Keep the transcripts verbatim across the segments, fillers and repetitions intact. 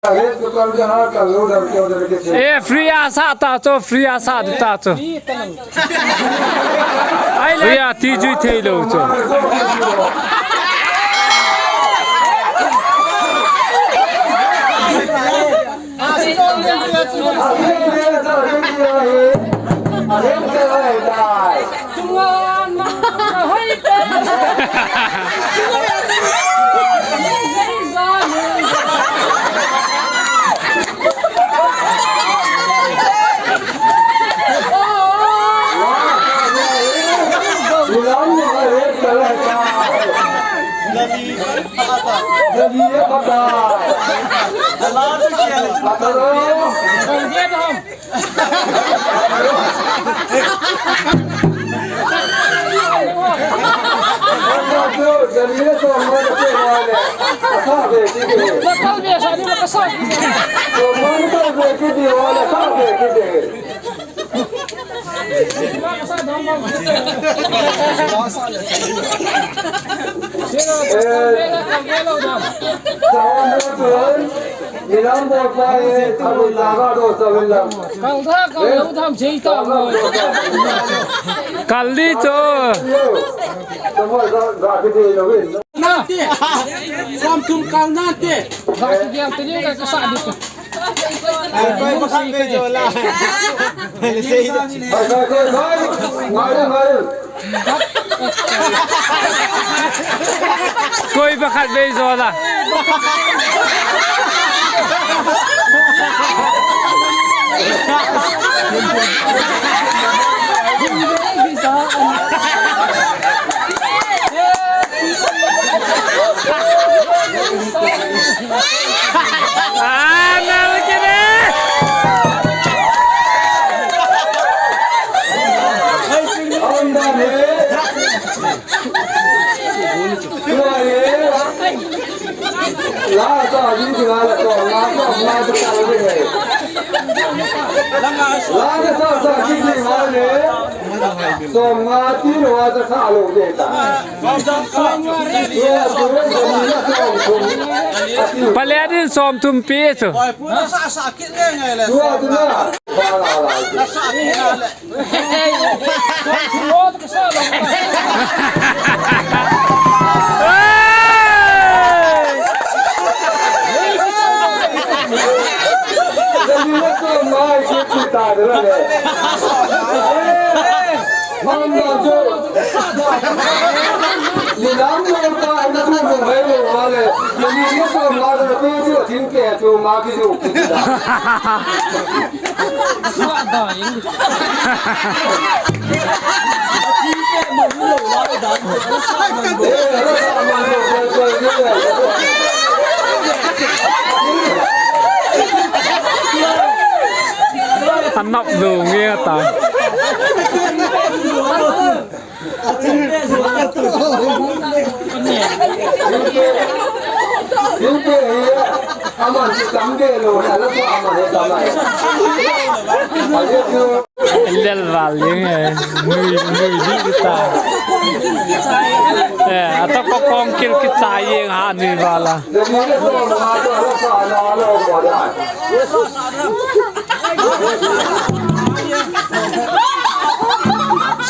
Eh, free a sa ta chu, free a sa ta chu. Ai le, free a ti jui thei lou chu. Kal di chu. Nante. Som thum kal nante. Koi pakhat bei jo la. Koi pakhat bei jo la. Palen in som thum pe chu. Anap lou nge ta. Lel val jeng e, nui, nui di ta. Eh, ata ko kong kil kichai jeng ha nui val a.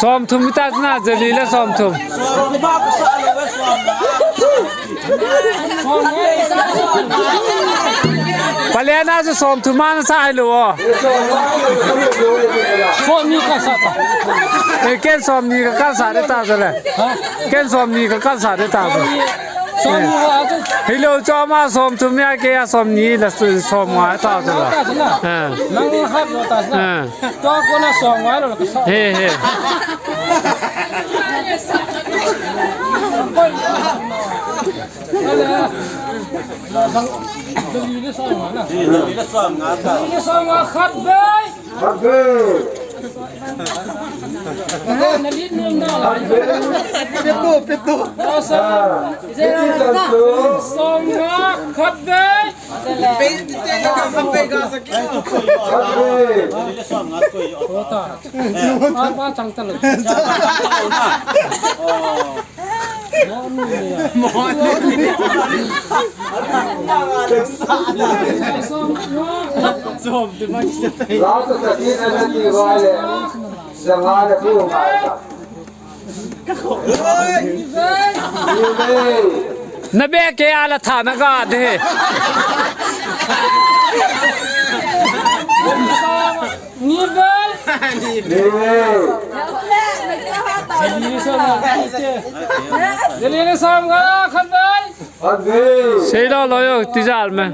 Som thum ta na, jali le som thum. Palen a chu som thum ana sa hilou o. Som ni ka sa ta. Eh, ken som ni ka kal sa de ta chu le. Ha? Ken som ni ka kal sa de ta chu. Som ni ka chu. Hilou chu ama som thum a kei a som ni la som nga ta chu la. Ta chu na. Ha. Nang hat lo ta chu na. Ha. Tua kona som nga lo ka sa. He, he. Khat ve. Khat ve. Pitu, pitu. Som nga khat ve. Khat ve. Apa chang ta lo. Last thirty minutes vale. Sanga le pu ngai ta. Na be ke ala tha na ga de. Ni ve. Ni ve. Ni ve. Ni ve. Khat ve. Sei lo lo yo, tijal me.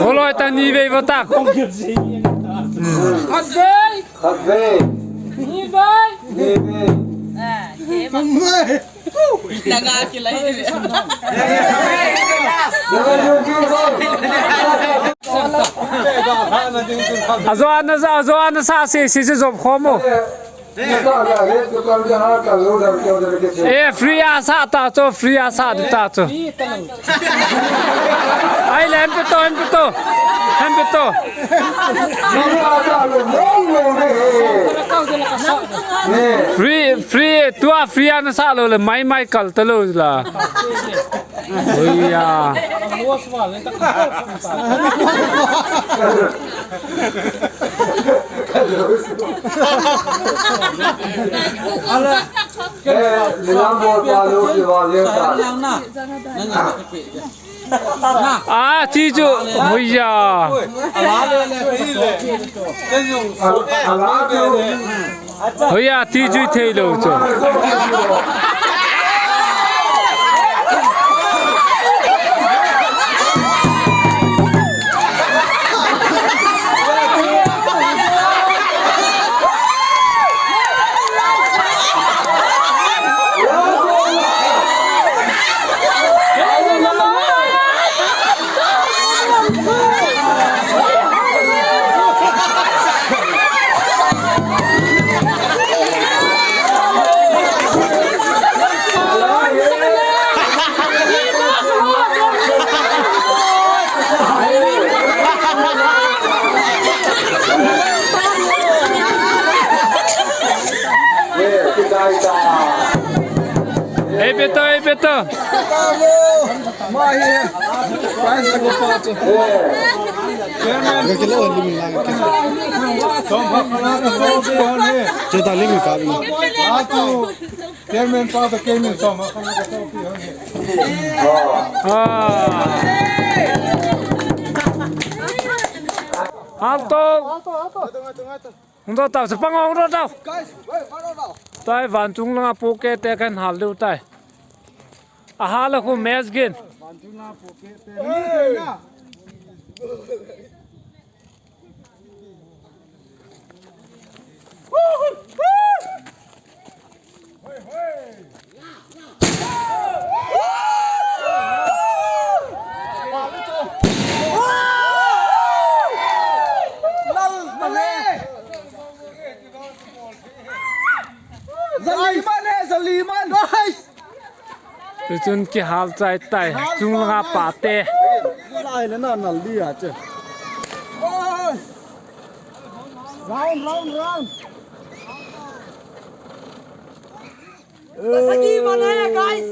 Holoi ta ni vei vata. Khat vei. Khat vei. Ni vei. Ni vei. Ajo ana sa, ajo ana sa se, se, se, job khomo. Eh, free asa ta cho, free asa ta cho. Ai, le, hempeto, hempeto. Hempeto. Free, free, tua free ana sa lo le, mai, mai kal ta lo la. Oiya. Eh, nilam bol pa lo ki wa le ta. Ah, ti chu. Hoiya. Hoiya, ti chu i thei lou chu. Ei, Beto, ei, Beto. Chairman pa to kei min som. Ah. Hal to. Hung doh tau, chapang hung doh tau. Tai van chung langa pu ke te kan hal diu tai. Ahal a khu match gin. Zaliman e, Zaliman. Tuchun kihal chai tai, chung langa pa te. Lai le na nal dia che. Round, round, round. Sagi mana ya, guys?